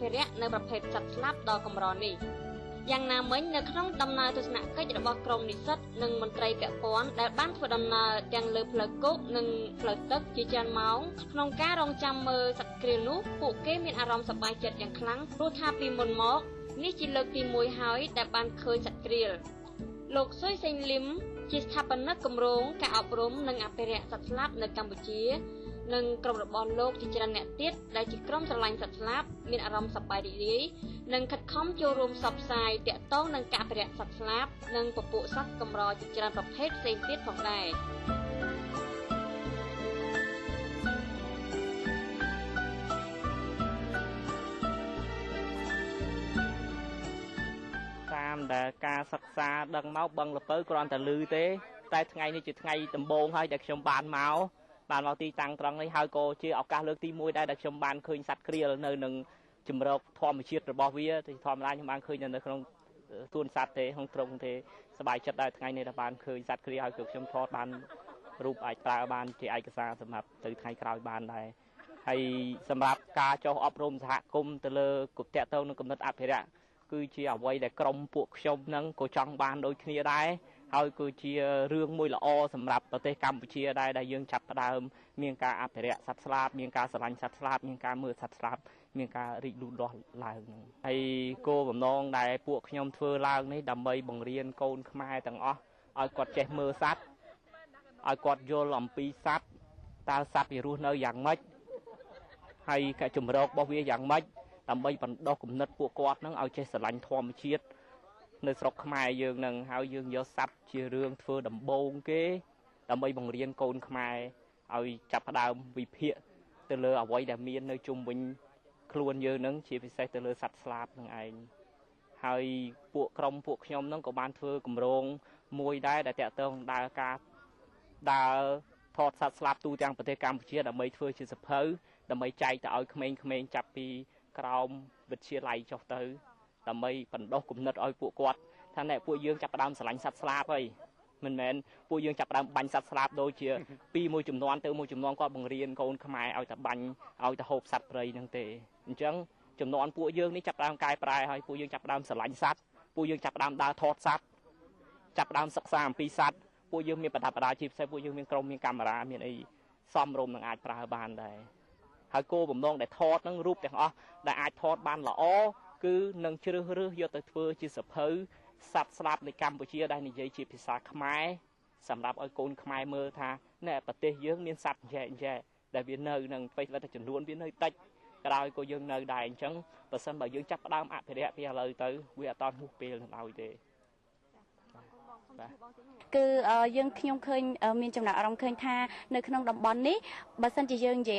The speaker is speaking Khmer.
ភិរក្សនៅប្រភេទសត្វស្លាបដ៏កម្រនេះយ៉ាងណាមិញនៅក្នុងដំណើរទស្សនកិច្ចរបស់ក្រុមនិស្សិតនិងមន្ត្រីពាក់ព័ន្ធដែលបានធ្វើដំណើរទាំងលើផ្លូវគោកនិងផ្លូវទឹកជាច្រើនម៉ោងក្នុងការរងចាំមើលសត្វក្រៀលនោះពួកគេមានអារម្មណ៍សប្បាយចិត្តយ៉ាងខ្លាំងព្រោះថាពីមុនមកនេះជាលើកទី1ហើយដែលបានឃើញសត្វក្រៀលលោកស៊ុយសេងលឹមជាស្ថាបនិកគម្រោងការអប់រំនិងអភិរក្សសត្វស្លាបនៅកម្ពុជានិងក្រុមរបស់លោកជាច្រើនអ្នកទៀតដែលជាក្រុមស្រឡាញ់សត្វស្លាបមានអារម្មណ៍សប្បាយរីករាយនិងខិតខំចូលរួមផ្សព្វផ្សាយទាក់ទងនឹងការអភិរក្សសត្វស្លាបនិងពពួកសត្វកម្រជាច្រើនប្រភេទផ្សេងទៀតផងដែរតាមដែលការសិក្សាដឹងមកបឹងលពៅគ្រាន់តែឮទេតែថ្ងៃនេះជាថ្ងៃដំបូងហើយដែលខ្ញុំបានមកទីតាំងត្រង់នេះហើយក៏ជាឱកាសលើកទី1ដែរដែលខ្ញុំបានឃើញសត្វក្រៀលនៅនឹងជម្រកធម្មជាតិរបស់វាទីធម្មតាខ្ញុំបានឃើញនៅក្នុងសួនសត្វទេក្នុងទ្រុងទេសប្បាយចិត្តដែរថ្ងៃនេះដែលបានឃើញសត្វក្រៀលហើយក៏ខ្ញុំថតបានរូបអាចប្រើបានជាឯកសារសម្រាប់ទៅថ្ងៃក្រោយបានដែរហើយសម្រាប់ការចុះអប់រំសហគមន៍ទៅលើគប់តាក់ទងនឹងគំនិតអភិរក្សគឺជាអ្វីដែលក្រុមពួកខ្ញុំនឹងក៏ចង់បានដូចគ្នាដែរហើយគឺជារឿងមួយល្អសម្រាប់ប្រទេសកម្ពុជាដែរដែលយើងចាប់ផ្ដើមមានការអភិរក្សសត្វស្លាបមានការស្រឡាញ់សត្វស្លាបមានការមើលសត្វស្លាបមានការរីកលូតលាស់ឡើងហើយគោលបំណងដែលពួកខ្ញុំធ្វើឡើងនេះដើម្បីបង្រៀនកូនខ្មែរទាំងអស់ឲ្យគាត់ចេះមើលសត្វឲ្យគាត់យល់អំពីសត្វតើសត្វវារស់នៅយ៉ាងម៉េចហើយការជំរករបស់វាយ៉ាងម៉េចដើម្បីបណ្ដុះគំនិតពួកគាត់នឹងឲ្យចេះស្រឡាញ់ធម្មជាតិនៅស្រុកខ្មែរយើងនឹងហើយយើងយកសត្វជារឿងធ្វើដំបូងគេដើម្បីបង្រៀនកូនខ្មែរឲ្យចាប់ផ្ដើមវិភាគទៅលើអ្វីដែលមាននៅជុំវិញខ្លួនយើងនឹងជាពិសេសទៅលើសត្វស្លាបនឹងឯងហើយពួកក្រុមពួកខ្ញុំនឹងក៏បានធ្វើគម្រោងមួយដែរដែលតាក់ទងដើរការដើរថតសត្វស្លាបទូទាំងប្រទេសកម្ពុជាដើម្បីធ្វើជាសភៅដើម្បីចែកទៅឲ្យក្មេងៗចាប់ពីក្រោមវិទ្យាល័យចុះទៅដើម្បីបណ្ដុះគំនិតឲ្យពួកគាត់ថាណែពួកយើងចាប់ផ្ដើមស្រឡាញ់សត្វស្លាបហើយមិនមែនពួកយើងចាប់ផ្ដើមបាញ់សត្វស្លាបដូចជាពីមួយចំនួនទៅមួយចំនួនគាត់បង្រៀនកូនខ្មែរឲ្យតែបាញ់ឲ្យតែហូបសត្វព្រៃហ្នឹងទេអញ្ចឹងចំនួនពួកយើងនេះចាប់ផ្ដើមកែប្រែហើយពួកយើងចាប់ផ្ដើមស្រឡាញ់សត្វពួកយើងចាប់ផ្ដើមដើរថតសត្វចាប់ផ្ដើមសិក្សាអំពីសត្វពួកយើងមានប្រដាប់ប្រដាជាពិសេសពួកយើងមានក្រុមមានកាមេរ៉ាមានអីសមរម្យនឹងអាចប្រើបានដែរហើយគោលបំណងដែលថតហ្នឹងរូបទាំងអស់ដែលអាចថតបានល្អគឺនឹងជ្រើសរើសយកទៅធ្វើជាសភៅសត្វស្លាបនៃកម្ពុជាដែលនិយាយជាភាសាខ្មែរសម្រាប់ឲ្យកូនខ្មែរមើលថាណែប្រទេសយើងមានសត្វចែកចែកដែលវានៅនឹងពេលតែចំនួនវានៅតិចក្រោយក៏យើងនៅដែរអញ្ចឹងបើសិនបើយើងចាប់ផ្ដើមអភិរក្សពីឥឡូវទៅវាអត់តហួសពេលនឹងឲ្យទេគឺយើងខ្ញុំឃើញមានចំណាប់អារម្មណ៍ឃើញថានៅក្នុងតំបន់នេះបើសិនជាយើងនិយាយ